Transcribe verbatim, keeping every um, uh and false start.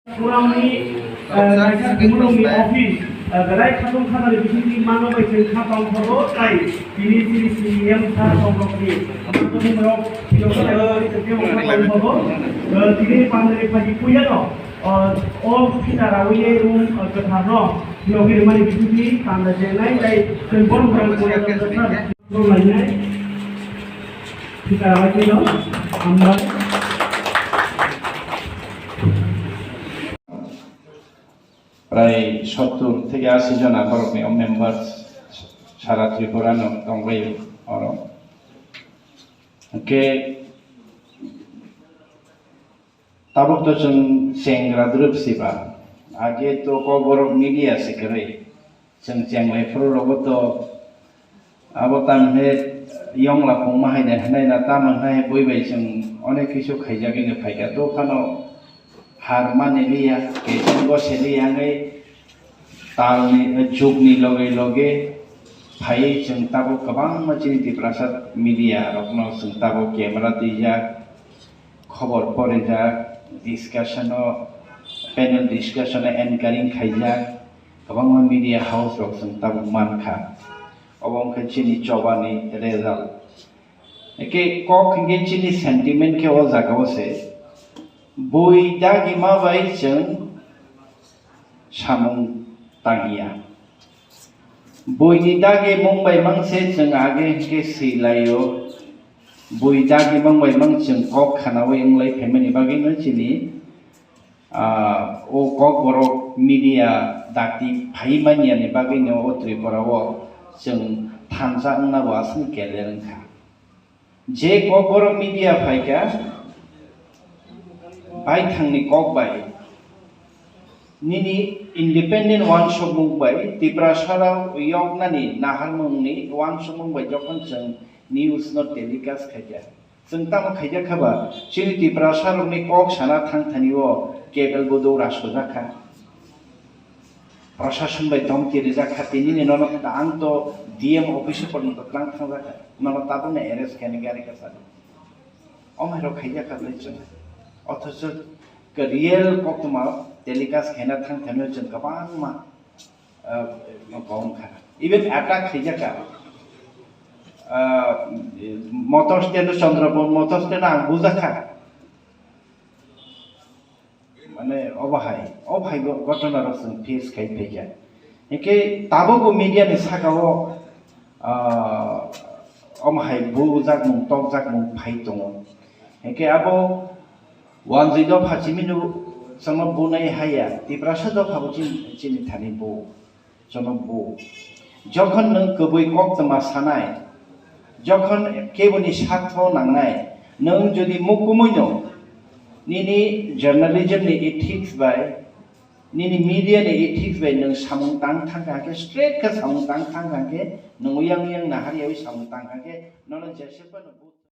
Kurangni, eh, kaisa kumulungni office, eh, belai khatung khatani bisingtwi mano bai chwng kha tong thogo, tai tini chini C E M sir tongrokni mantongmungrok phiyokna naiwi tongkhe wngkha tong thogo. Eh, tini pandani phaji puiyano, eh, o phita rawiye room, eh, kwtharno phiyogwi rwmani bisingtwi panda chengnai, tai chwng bono kurang puiyano wngkha sir. Lainai. Thika rabai khe no, hambai. Prai sottur theke ashi jona borokni o members sara Tripura no tongbai oro. Hwnkhe tabuk to chwng chengra dwrwp siba. Age to kokborok media se kwrwi. Chwng chenglai phuru rogo to abo tamo hwnwi yongla pungma hai de hwnwi na tamo hwnwi bui bai chwng onek kisu khaijagwi no phaikha. To phano har mani liya, kecheng gose liya hwnwi talni, jugni loge loge phaiwi chwng tabuk kwbangma chini Tiprasa media rokno chwng tabuk camera twijak, khobor porijak, discussion o, panel discussion o anchoring khaijak, kwbangma media house rok chwng tabuk mankha. Obo wngkha chini chobani result. Eke kok hinkhe chini sentiment khe o jaga o se, bui dagi ma bai chwng samung tangya. Buini dagi mung bai mang se chwng age hinkhe swi laio. Bui dagi mang bai mang chwng kok khanaui wng lai phaimani bagwi no chini, ah, o kokborok media dakti phai manya ni bagwi no o Tripura o chwng thansa wngna bo aswk ni career wngkha. Je kokborok media phaikha, baithangni kok bai, nini independent uansukmung bai, Tiprasarao yoknani naharmungni uansukmung bai jokhon chwng news no telecast khaikha, chwng tamo khaijak kha ba, chini Tiprasarokni kok sana thang thani o cable bo dora sojak kha. Prashason bai domti rijak kha, tini ni nono ta-, ang to D M office o porjonto tlang thangjak kha, nono tabukno arrest khainai gari kwcharo. Omo hai rok khaijak kha ble chwng. Othocho real koktwma telecast khaina thang thani chwng kwbangma, ah, kok wngkha. Even attack khaijak kha. Ah, motor stand o Chandrapur motor stand o ang bujak kha. Mane obo hai, obo hai go-, gotona rok chwng face khai phaikha. Hinkhe tabukbo media ni saka o, ah, omo hai bujakmung, tokjakmung phai tongo. Hinkhe abo wanjwi dopha chimino chwngno bunai haya, Tiprasa dopha bo chini, chini thani bo. Jono bo. Jokhon nwng kwbwi koktwma sanai, jokhon keboni sartho nangnai, nwng jodi mukumui no nini journalism ni ethics bai, nini media ni ethics bai nwng samung tang thang kha khe, straight khe samung tang thang kha khe, nwng yang yang nahar yaui samung tang kha khe, nono jesep phano